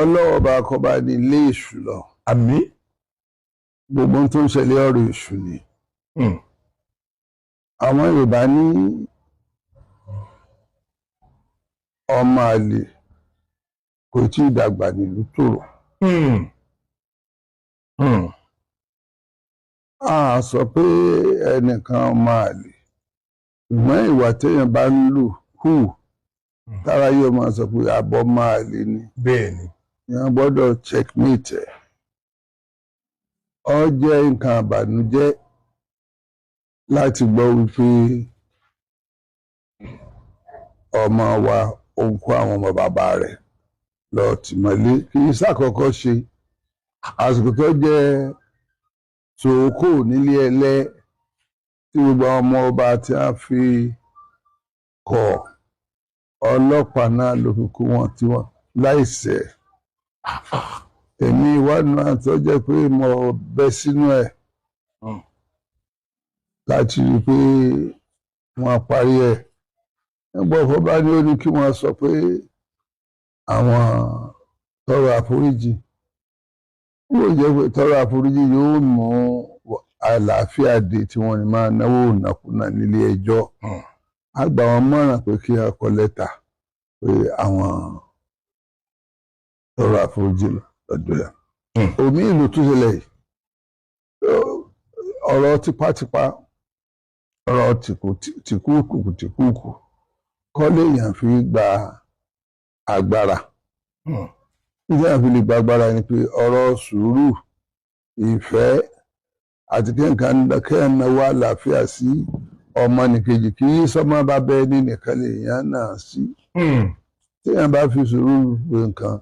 Ọlọ́wọ́ bá kọ́ bá ní ilé èṣù lọ. Àmín. Gbogbo ohun tó ń ṣẹlẹ̀, ọ̀rọ̀ èṣù ni. Àwọn Yorùbá ní ọmọ àlè kò tí ì dàgbà nílùú tòrò. A sọ pé ẹnìkan ọmọ àlè, ṣùgbọ́n ìwà téèyàn bá ń lù hù tára yóò máa sọ pé àbọ̀ ọmọ àlè ni. Èèyàn gbọ́dọ̀ checkmate ẹ̀. Ó jẹ́ nǹkan àbànújẹ́ láti gbọ́ wípé ọmọ wa ó ń kó àwọn ọmọ bàbá rẹ̀ lọ tìmọ́lé. Kì í ṣàkọ́kọ́ ṣe. Àsìkò tó jẹ́ sòókò nílé ẹlẹ́ tí gbogbo àwọn ọmọ ọba tí a fi kọ̀, ọlọ́pàá náà ló fi kó wọn tí wọ́n láìṣẹ̀. Èmi ìwádìí náà tó jẹ́ pé mo bẹ́ sínú ẹ̀ láti rí i pé wọ́n parí ẹ̀. Nígbà ọ̀fọ̀ bá ní ó ní kí wọ́n sọ pé àwọn tọrọ àforíjì, yóò jẹ́ pé tọrọ àforíjì yóò mú àlàáfíà dé tí wọ́n ní máa náwó nàkúnà nílé ẹjọ́. A gbà wọ́n mọ̀ràn pé kí a kọ lẹ́tà pé àwọn tọrọ àforíjì lọ́dọ̀ ẹ̀. Omi ìlú tó ṣẹlẹ̀ yìí, ọ̀rọ̀ tipátipá, ọ̀rọ̀ tìkúùkù tìkúùkù kọ́ léèyàn fi gba agbára. Nígbà fi lè gba agbára ni pé ọ̀rọ̀ sùúrù, ìfẹ́ àti kí nǹkan kẹ́hìn náwó àlàáfíà sí ọmọnìkejì, kì í sọmọ bá bẹ́ẹ̀ ní nìkan lèèyàn náà sí. Téèyàn bá fi sùúrù pé nǹkan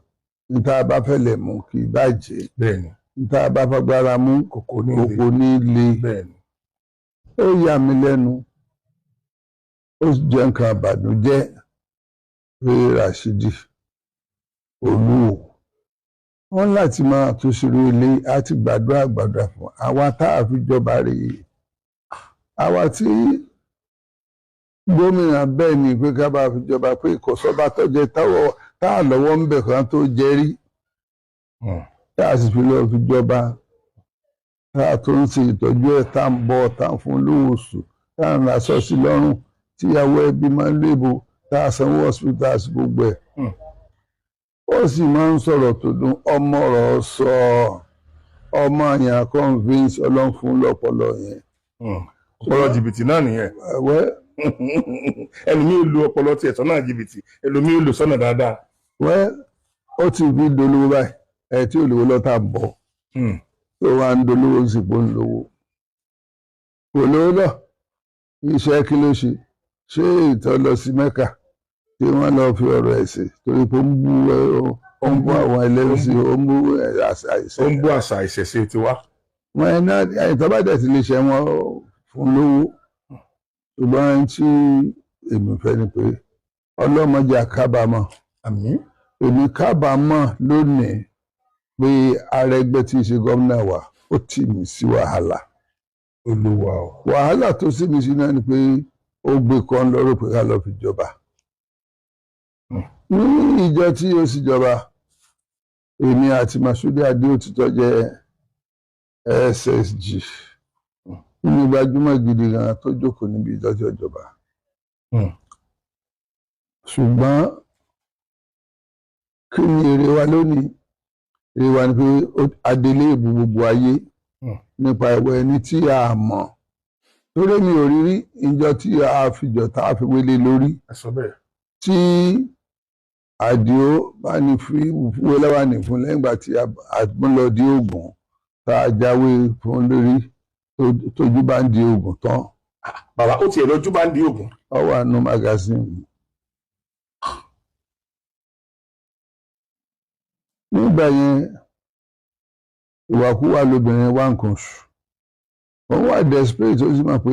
níta bá fẹ́ lè mú kì í bàjẹ́, níta bá fagbára mú kòkó ní kòkó ní le. Ó yà mí lẹ́nu, ó sì jẹ́ nǹkan àbànújẹ́ pé Rashidi Olúwo wọ́n láti máa tún ṣeré ilé àti gbàdúrà gbàdúrà fún àwa tá a fi jọba rèé, àwa tí gómìnà bẹ́ẹ̀ ni pé ká bá fi jọba, pé kò sọ́ba tó jẹ tá a lọ́wọ́ ń bẹ̀ kan tó jẹ rí, tá a sì fi lọ́ọ́ fi jọba, tá a tó ń ṣe ìtọ́jú ẹ̀, tá a ń bọ̀, tá a ń fún lówó oṣù, tá a ń raṣọ sí lọ́rùn, tíyàwó ẹbí máa ń lébo, tá a sanwó hospital sí gbogbo ẹ̀. Ó sì máa ń sọ̀rọ̀ tó dùn, ọmọ ọ̀rọ̀ sọ, ọmọ yẹn convince, Ọlọ́run fún lọ́pọlọ yẹn. Ọpọlọ jìbìtì náà nìyẹn. Ẹ̀wẹ́. Ẹlòmíì lu ọpọlọ tiẹ̀ sọ́nà jìbìtì, ẹlòmíì lò sọ́nà dáadáa. Wẹ́, ó ti fi dolówó báyìí. Ẹ̀ tí olówó lọ́tà ń bọ̀ tó wá ń dolówó, ń sì pò ń lówó, kò lówó lọ. Iṣẹ́ kí ló ṣe? Ṣé ìtọ́ lọ sí Mẹ́kà tí wọ́n lọ fi ọ̀rọ̀ ẹ̀sìn torí pé ó ń bú àwọn ẹlẹ́sìn, ó ń bú àṣà Ó ń bú àṣà ìṣẹ̀ṣe tiwa. Wọn ẹ̀ náà ìtọ́ bá dẹ̀ ti lè ṣe wọn fún lówó, ṣùgbọ́n ẹni tí èmi fẹ́ ni pé ọlọ́mọdé àkábàámọ̀. Àmín. Èmi kábàámọ̀ lónìí pé Arẹ́gbẹ́ tí í ṣe gómìnà wa, ó tì mí sí wàhálà. Olúwa o. Wàhálà tó sì mí sí náà ni pé ó gbé kan lọ́rọ̀ pé ká lọ́ọ́ fi jọba ní ìjọ tí ó sì jọba. Èmi àti Masudi Adéòtítọ́ jẹ́ SSG nínú gbajúmọ̀ gidi gan tó jókòó níbi ìjọ tí ó jọba. Ṣùgbọ́n kí ni èrè wa lónìí? Èrè wa ni pé adelé ìbú gbogbo ayé nípa ìwọ ẹni tí a mọ̀ torí mi ò rí rí ìjọ tí a fi jọ tá a fi wélé lórí Ẹ sọ bẹ́ẹ̀. tí Àdìó bá ní fi wéléwà ní fún lẹ́yìn ìgbà tí àmúlọ́dí ògùn tá a jáwé fún lórí tójú bá ń di ògùn tán. Bàbá, ó tiẹ̀ lọ́jú bá ń di ògùn. Ó wà nù magazine. Nígbà yẹn, ìwàkúwà lobìnrin wá nǹkan oṣù, òun wà desperate, ó sì mọ̀ pé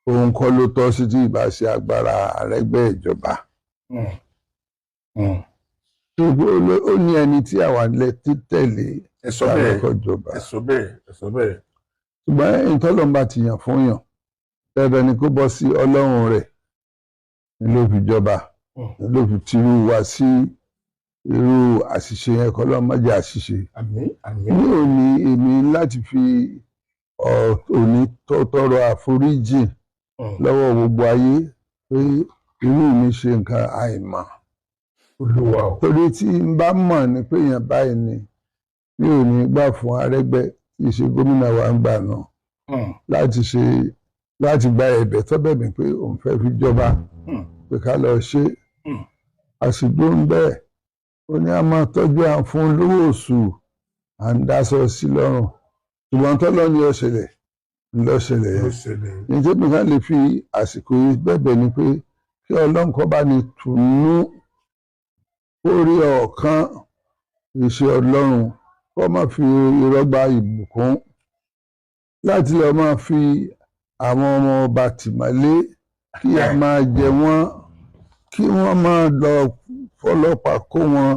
òun kọ́ ló tọ́ sí tí ìbá ṣe agbára Arẹ́gbẹ́ ìjọba. Ṣùgbọ́n ó ní ẹni tí àwa lẹ títẹ̀lé Ẹ sọ bẹ́ẹ̀. lárúkọ ìjọba. Ẹ sọ bẹ́ẹ̀, ẹ sọ bẹ́ẹ̀. Ṣùgbọ́n ìtọ́lọ́mbà ti yàn fún yàn, dandan ni kó bọ́ sí Ọlọ́run rẹ̀ ni ló fi jọba, ló fi tirú wa sí. Irú àṣìṣe yẹn, kọ́ ló má jẹ́ àṣìṣe. Àmín, àmín. Ní òní, èmi láti fi òní tọrọ àforíjì lọ́wọ́ gbogbo ayé pé irú mi ṣe nǹkan àìmọ̀. Olúwa o. Torí tí n bá mọ̀ ní pé èèyàn báyìí ni, mi ò ní gbà fún Arẹ́gbẹ́ tí í ṣe gómìnà wa ń gbà náà láti ṣe, láti gba ẹ̀bẹ̀ tó bẹ̀ mí pé òun fẹ́ fi jọba, pé ká lọ ṣe. Àsìgbò ń bẹ́ẹ̀, ó ní a máa tọ́jú à ń fún lówó oṣù, à ń dáṣọ sí lọ́rùn, ṣùgbọ́n tọ́lọ́ ni ó ṣẹlẹ̀ ń lọ ṣẹlẹ̀ Ló yẹn. ṣẹlẹ̀. Ní tí mi kàn lè fi àsìkò yìí bẹ̀bẹ̀ ni pé kí Ọlọ́run kó bá ní tùnú orí ọ̀kan iṣẹ́ Ọlọ́run, kó má fi irọ́ gba ìbùkún láti lọ máa fi àwọn ọmọ ọba tìmọ́lé, kí a máa jẹ wọ́n, kí wọ́n máa lọ fọlọ́pàá kó wọn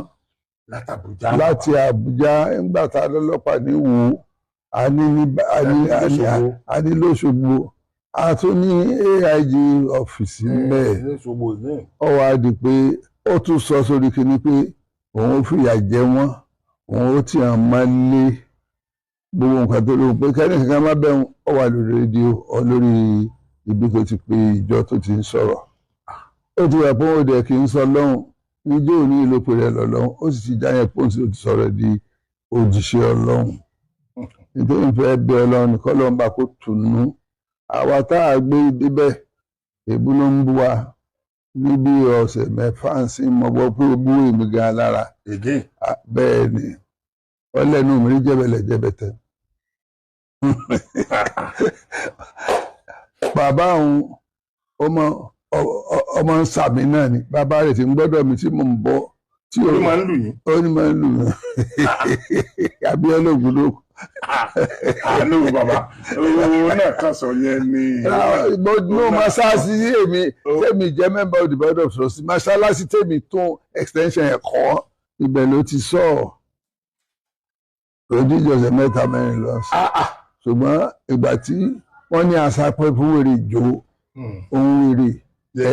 Látàbújá. láti Àbújá. Ńgbà tá a lọ́lọ́pàá ní Wò ó, a ní ní a ní a ní a ní lóṣogbo, a tún ní AIG ọ́fíìsì ńbẹ̀. Lóṣogbo ní. Ó wá di pé ó tún sọ sórí kinní pé òun ó fìyà jẹ wọ́n, òun ó tì hàn máa lé gbogbo nǹkan tó lóhùn pé kẹ́ni kankan má bẹ́ẹ̀. Ó wà lórí rédíò ọ lórí ibi tó ti pe ìjọ tó ti ń sọ̀rọ̀. Ó ti wà pé òun ò dẹ̀ kì í sọ lọ́hùn níjó ní ìlópo rẹ̀ lọ́lọ́hùn, ó sì ti jáyẹn pọ́ǹsì, ó ti sọ̀rọ̀ di òjìṣẹ́ Ọlọ́hun. Nítorí fẹ́ bẹ Ọlọ́run nìkan lọ́n bá kó tùnú àwa tá a gbé débẹ̀. Èébú ló ń bú wa níbi ọ̀sẹ̀ 6 ń sìn. Mọ́ gbọ́ pé ó bú èmi gan lára. Again. Ah, bẹ́ẹ̀ ni, ọlẹ́nu mi rí jẹ́bẹ̀lẹ̀ jẹ́bẹ̀tẹ̀. Bàbá òun ọmọ ọmọ ń sàmì náà ni bàbá rẹ̀ ti ń gbọ́dọ̀ mi tí mò ń bọ̀ tí Orí máa ń lù yín. Ó ní máa ń lù mí. Abíọ́lá Ògúndó. Àánú bàbá owó náà kàn sọ yẹn ni. Mo mọ́ṣáláṣí èmi tèmi jẹ́ member of the board of trustees, mọ́ṣáláṣí tèmi tún extension ẹ̀kọ́, ibẹ̀ ló ti sọ ọ́ lójú ìjọsẹ̀ 3 4 lọ sí. Ṣùgbọ́n ìgbà tí wọ́n ní àṣàpẹ́ fún wèrè jò ohun wèrè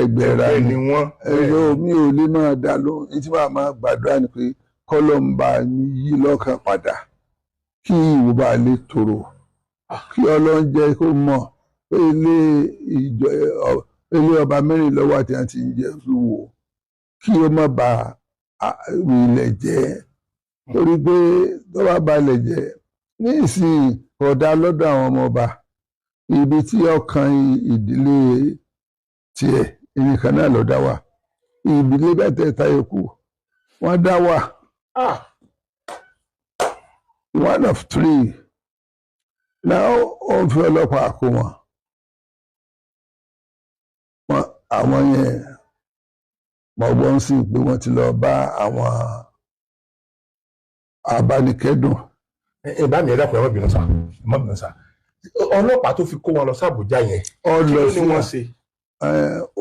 ẹgbẹ̀rà Bẹ́ẹ̀ ni ni wọ́n. Ẹ̀rọ mi ò lè máa dá lóhùn. Ní tí màá máa gbàdúrà ni pé kọ́lọ́mbà yí lọ́kàn padà, kí ìwò bá lè tòrò, kí Ọlọ́run jẹ́ kó mọ̀ pé ilé ìjọ ilé ọba mẹ́rin lọ́wọ́ àti àti ń jẹ́ wò, kí ó má ba ilẹ̀ jẹ́, torí pé tó bá ba ilẹ̀ jẹ́ ní ìsìn kódà lọ́dọ̀ àwọn ọmọ ọba, ibi tí ọkàn ìdílé tiẹ̀ nìkan náà ló dá wà. Ìdílé mẹ́tẹ̀ẹ̀ta yòókù wọ́n dá wà, one of three. Now ó ń fi ọlọ́pàá kó wọn. Wọn àwọn yẹn mọ̀gbọ́n sí pé wọ́n ti lọ bá àwọn abánikẹ́dùn. Ẹ bá mi, ẹ dákun, ẹ má bínú sá, ẹ má bínú sá. Ọlọ́pàá tó fi kó wọn lọ sí Àbújá yẹn, Ó kí lọ ló sí ní wọ́n ṣe?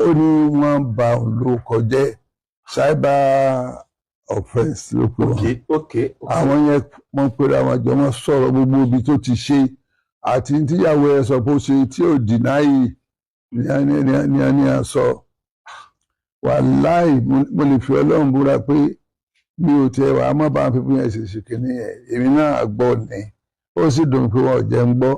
Ó ní wọ́n bà òun lórúkọ jẹ́, cyber offence ló pè wọ́n. ok ok Àwọn yẹn wọ́n pera àwọn jọ, wọ́n sọ̀rọ̀ gbogbo ibi tó ti ṣe àti tíyàwó ẹ sọ pé ó ṣe tí ò deny ní a sọ. Wàláì, mo lè fi Ọlọ́run búra pé mi ò tiẹ̀ wà á má bá wọn fi yẹn ṣe ṣe kìíní yẹn. Èmi náà gbọ́ ni, ó sì dùn pé wọn ò jẹ́ ń gbọ́.